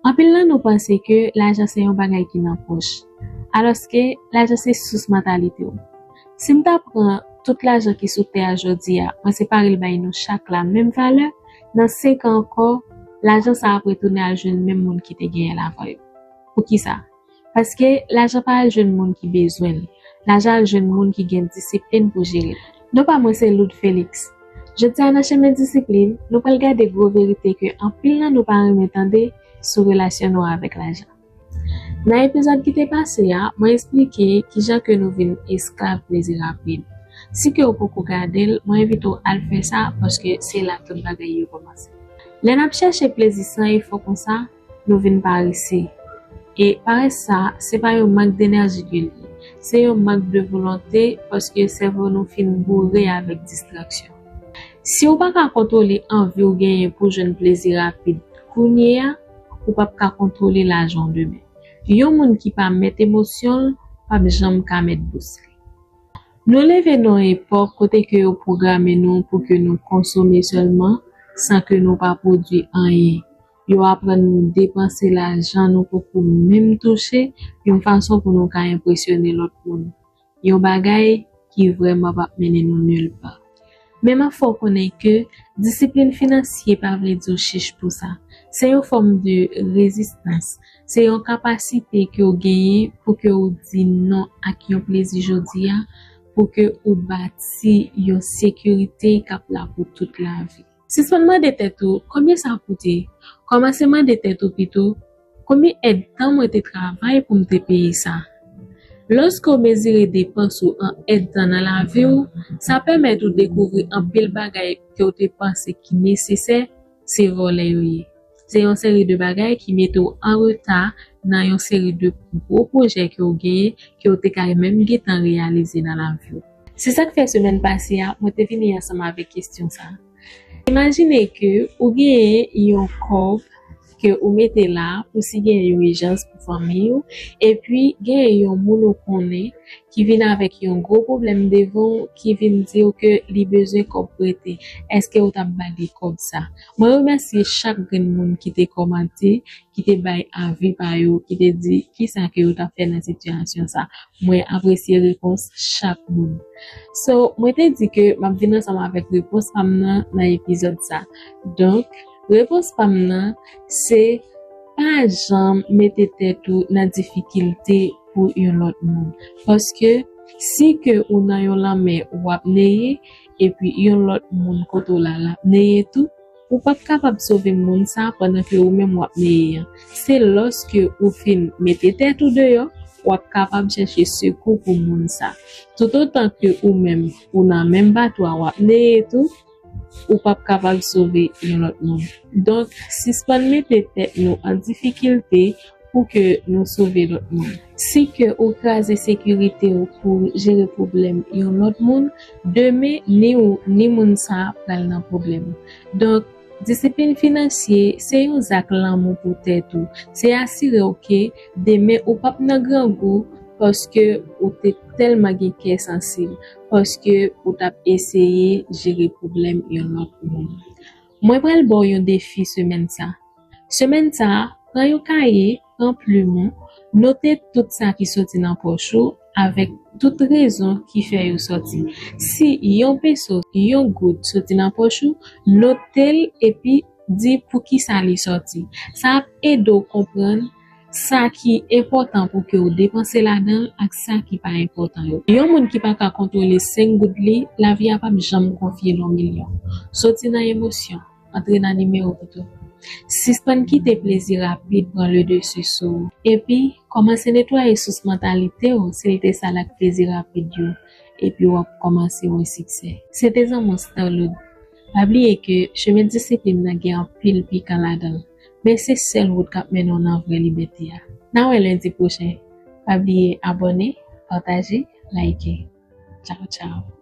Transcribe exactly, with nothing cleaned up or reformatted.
Anpil nan nou panse ke lajan se yon bagay ki nan pòch, alòske lajan se sous mantalite w. Si m ta pran tout lajan ki sou tè a jodi a, mwen separe l bay nou chak la menm valè, nan senk an ankò, lajan sa ap retounen al jwenn menm moun ki te genyen l avan yo. Poukisa? Paske lajan pa al jwenn moun ki bezwen l. Lajan al jwenn moun ki gen disiplin pou jere l. Non pa mwen se Loud Felix. Jodi a nan Chemen Disiplin, nou pral gade gwo verite ke anpil nan nou pa renmen tande sou relasyon nou avèk lajan. Nan epizòd ki te pase a, mwen esplike kijan ke nou vin esklav plezi rapid. Si ke w poko gade l, mwen envite w al fè sa paske se la tout bagay yo kòmanse. Lè n ap chèche plezi san efò konsa, nou vin parese. E parès sa, se pa yon mank denèji ke l ye. Se yon mank de volonte paske sèvo nou fin boure avèk distraksyon. Si w pa ka kontwole anvi w genyen pou jwenn plezi rapid kounye a, ou p ap ka kontwole lajan w demen. Yon moun ki pa mèt emosyon l p ap janm ka mèt bous li. Nou leve nan yon epòk kote ke yo pwograme nou pou ke nou konsome sèlman san ke nou pa pwodui anyen. Yo aprann nou depanse lajan nou poko menm touche yon fason pou nou ka enpresyone lòt moun. Yon bagay ki vrèman p ap mennen nou nil pa. Men m ap fè w konnen ke disiplin finansye pa vle di w chich pou sa. Se yon fòm de rezistans. Se yon kapasite ke w genyen pou ke w di non ak yon plezi jodi a, pou ke ou bati yon sekirite k ap la pou tout lavi. Sispann mande tèt ou, "Konbyen sa koute?" Kòmanse mande tèt ou pito, "Konbyen èdtan mwen te travay pou m te peye sa?" Lòske w mezire depans ou an èdtan nan lavi w, sa pèmèt ou dekouvri anpil bagay ke w te panse ki nesesè, se vòlè yo ye. Se yon seri de bagay ki mete w an reta nan yon seri de gwo pwojè ke w genyen, ke w te ka menm gentan reyalize nan lavi w. Se sa k fè semèn pase a, mwen te vini ansanm avèk kesyon sa a. Imajine ke ou genyen yon kòb ke ou mete la pou si gen yon ijans pou fanmi w, epi gen yon moun ou konnen ki vin avèk yon gwo pwoblèm devan w, ki vin di w ke li bezwen kòb prete. Èske w t ap ba li kòb sa? Mwen remèsye chak grenn moun ki te kòmante, ki te bay avi pa yo, ki te di kisa ke yo t ap fè nan sitiyasyon sa. Mwen apresye repons chak moun. So, mwen te di ke m ap vin ansanm avèk repons pa m nan nan epizòd sa. Donk, repons pa m nan, se pa janm mete tèt ou nan difikilte pou yon lòt moun. Paske si ke ou nan yon lanmè w ap neye, epi yon lòt moun kote w la l ap neye tou, ou p ap kapab sove moun sa pandan ke ou menm w ap neye an. Se lòske ou fin mete tèt ou deyò, w ap kapab chèche sekou pou moun sa. Toutotan ke ou menm ou nan menm bato a w ap neye tou, ou p ap kapab sove yon lòt moun. Donk, sispann mete tèt nou an difikilte pou ke nou sove lòt moun. Si ke ou kraze sekirite w pou jere pwoblèm yon lòt moun, demen ni ou ni moun sa a pral nan pwoblèm. Donk, disiplin finansye se yon zak lanmou pou tèt ou. Se asire w ke demen ou p ap nan grangou paske ou te tèlman gen kè sansib, paske ou t ap eseye jere pwoblèm yon lòt moun. Mwen pral ba w yon defi semèn sa. Semèn sa a, pran yon kaye, pran plim ou, note tout sa ki soti nan pòch ou avèk tout rezon ki fè yo sòti. Si yon peso, yon goud soti nan pòch ou, note l epi di poukisa li sòti. Sa ap ede w konprann sa ki enpòtan pou ke w depanse ladan l ak sa ki pa enpòtan yo. Yon moun ki pa ka kontwole senk goud li, lavi a p ap janm konfye l yon milyon. Soti nan emosyon, antre nan nimewo pito. Sispann kite plezi rapid pran le desi sou ou. Epi, kòmanse netwaye sous mantalite w si l te sal ak plezi rapid yo. Epi w ap kòmanse wè siksè. Se te zanmi w Starloud. Pa bliye ke chemen disiplin nan gen anpil pikan ladan l. Men se sèl wout k ap mennen w nan vrè libète a. N a wè lendi pwochen. Pa bliye abòne, pataje, like. Tchaw, tchaw.